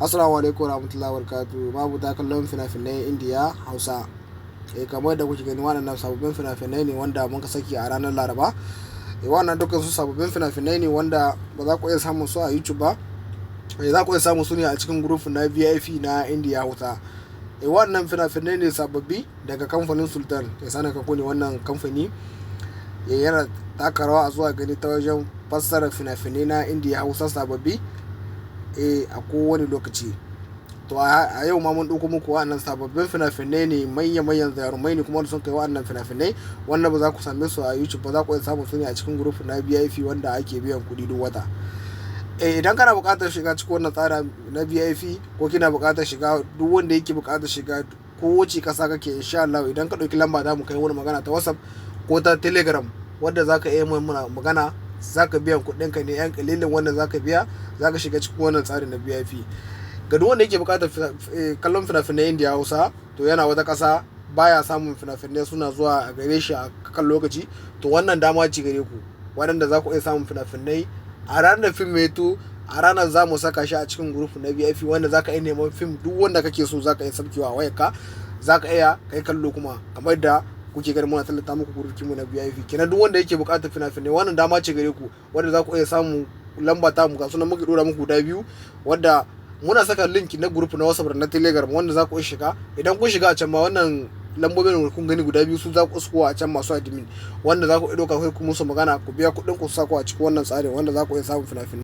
Assalamu alaikum warahmatullahi wabarakatuh. Babu ta kallon fina-finai Indiya Hausa. Kamar da kuke gani, waɗannan sababbin fina-finai ne wanda muka saki a ranar Laraba. Wannan dukkan su sababbin fina-finai ne wanda ba za ku iya samun su a YouTube ba. Za ku iya samun su ne a cikin group na VIP na Indiya Hausa. Wannan fina-finai ne sababbi daga kamfanin Sultan. Ya sanar ka ne wannan kamfani yana taka rawa a zuwa gani ta wajen fassara fina-finai na Indiya Hausa sababbi a kowane lokaci. To, a yau ma mun ɗauko muku wa'annan sababbin fina-finai ne, manya manyan jarumai ne kuma sun kai wa'annan fina-finai wanda ba za ku same su a YouTube ba, za ku iya samun su ne a cikin group na VIP wanda ake biyan kuɗi duk wata. Idan kana buƙatar shiga cikin wannan tsara na VIP ko kina buƙatar shiga, duk wanda yake buƙatar shiga, kowace ƙasa kake, insha Allah idan ka ɗauki lamba za mu kai wani magana ta WhatsApp ko ta Telegram wadda za ka iya mana magana. Za ka biyan kuɗinka ne yan ƙalilin wanda za ka biya, za ka shiga cikin wannan tsari na VIP. Ga duk wanda yake buƙatar kallon fina-finai Indiya Hausa, to yana wata ƙasa baya samun fina-finai suna zuwa a gare shi a kan lokaci, to wannan dama ce gare ku waɗanda za ku iya samun fina-finai a ranar fim mai. To, a ranar za mu saka shi a cikin group na VIP wanda za ka iya neman fim duk wanda kake so, za ka iya saukewa a wayarka, za ka iya kai kallo. Kuma kamar da kuke ganin muna tallata muku group mu na VIP kenan, duk wanda yake buƙatar fina-finai, wannan dama ce gare ku wanda za ku iya samun lamba ta mu. Ga sunan muke dora muku guda biyu wanda muna saka link na group na WhatsApp da na Telegram wanda za ku iya shiga. Idan kun shiga a can ma, wannan lambobin da kun gani guda biyu su za ku uskuwa a can, masu admin wanda za ku iya ɗauka kai ku musu magana, ku biya kuɗin ku, sa ku a cikin wannan tsarin wanda za ku iya samun fina-finai.